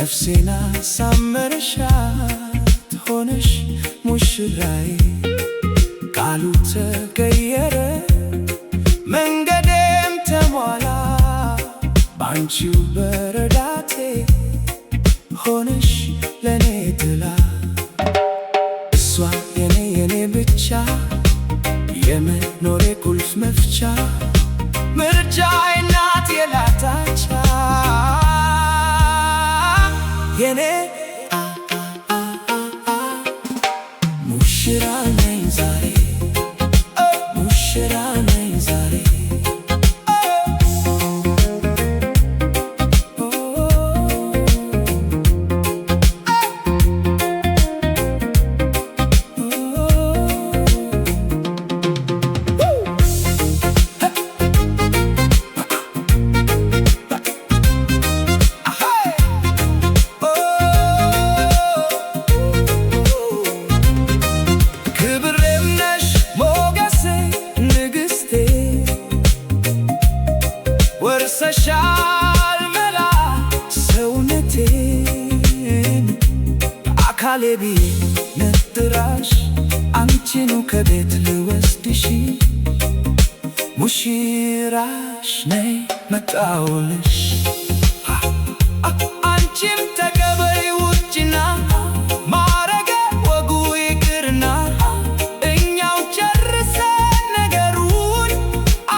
ነፍሴና ሳመረሻት ሆነሽ ሙሽራዬ። ቃሉ ተቀየረ፣ መንገዴም ተሟላ፣ ባንቺው በረዳቴ ሆነሽ ለኔ ጥላ። እሷ የኔ የኔ ብቻ፣ የመኖሬ ቁልፍ መፍቻ፣ ምርጫዬ ናት የላታቻ የኔ ሙሽራ ነኝ ዛሬ፣ ሙሽራ ነኝ ዛሬ። ክብሬም ነሽ ሞገሴ ንግስቴ፣ ወርሰሻል መላ ሰውነቴን። አካሌ ብዬ ነጥራሽ አንቺኑ ከቤት ልወስድሽ፣ ሙሽራሽ ነይ መጣሁልሽ። አንቺም ተቀበይ ውጭና ማረገ ወጉ ይቅርና፣ እኛው ጨርሰን ነገሩን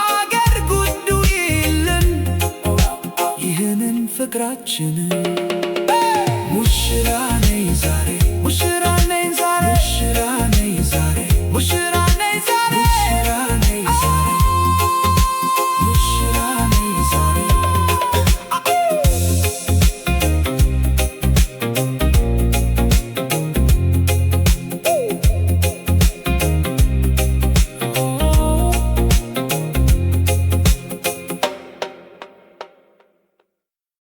አገር ጉዱ ይልን ይህንን ፍቅራችንን።